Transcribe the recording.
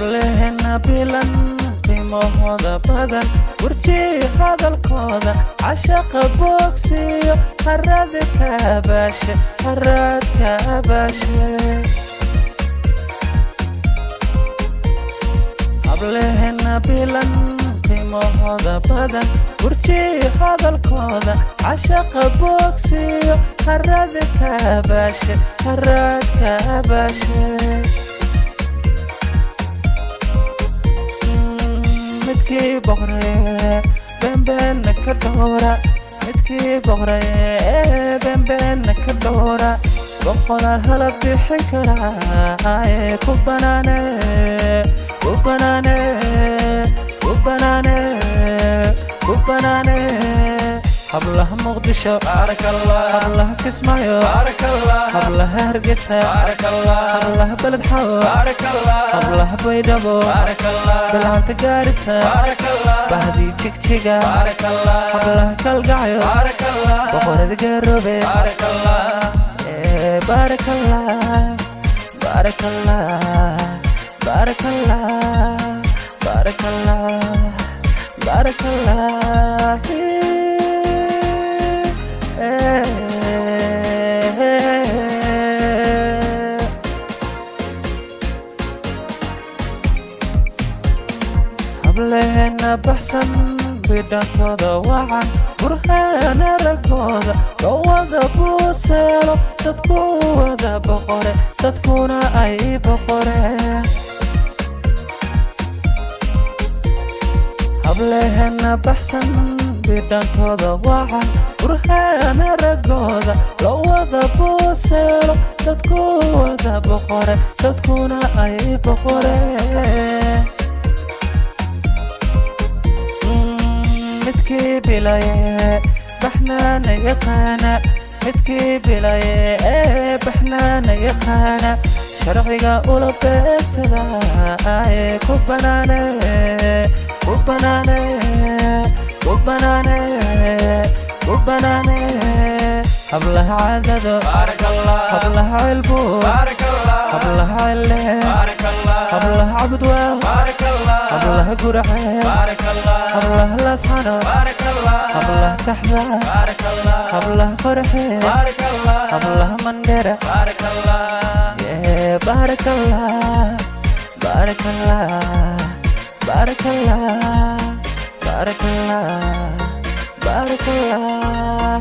Hableena bilan, qiimahooda badan, burjiy hadalkooda, cashaqa boogsiyo, harad kaabaashe, harad kaabaashe. Hableena bilan, qiimahooda badan, burjiy hadalkooda, cashaqa boogsiyo, harad kaabaashe, harad kaabaashe. Midkii boqoree beenbeenna ka dhowra, midkii boqoree beenbeenna ka dhowra, boqolaal hala bixin karaa ee ku banaane, ku banaane, ku banaane, ku banaane. Hablaha Muqdisho, hablaha Kismaayo, hablaha Hargeysa, hablaha Beled Xawo, hablaha Baydhabo, bilcanta Gaarisa, bahdii Jigjiga, hablaha Kalgacyo, boqorada Garobe. Baarakallah, baarakallah, baarakallah, baarakallah, baarakallah. Hableena baxsan, bidhantooda wacan, burhaana ragooda, lowada buuseelo, dadku wada boqore, dadkuna ay boqoreen. Hableena baxsan, bidhantooda wacan, burhaana ragooda, lowada buuseelo, dadku wada boqore, dadkuna ay boqoreen. Midkii bilaye baxnaana yaqaana, midkii bilaye baxnaana yaqaana, sharciga ula beegsada ee ku banaane, ku banaane, ku banaane, ku banaane. Hablaha Cadado, hablaha Ceelbuur, hablaha Ceeldheer, hablaha Cabudwaa, hablaha Gurceel, hablaha Laascano, hablaha Kaxda, hablaha Qorxe, hablaha Mandhera. Baarakallah, baarakallah, baarakallah, baarakallah, baarakallah.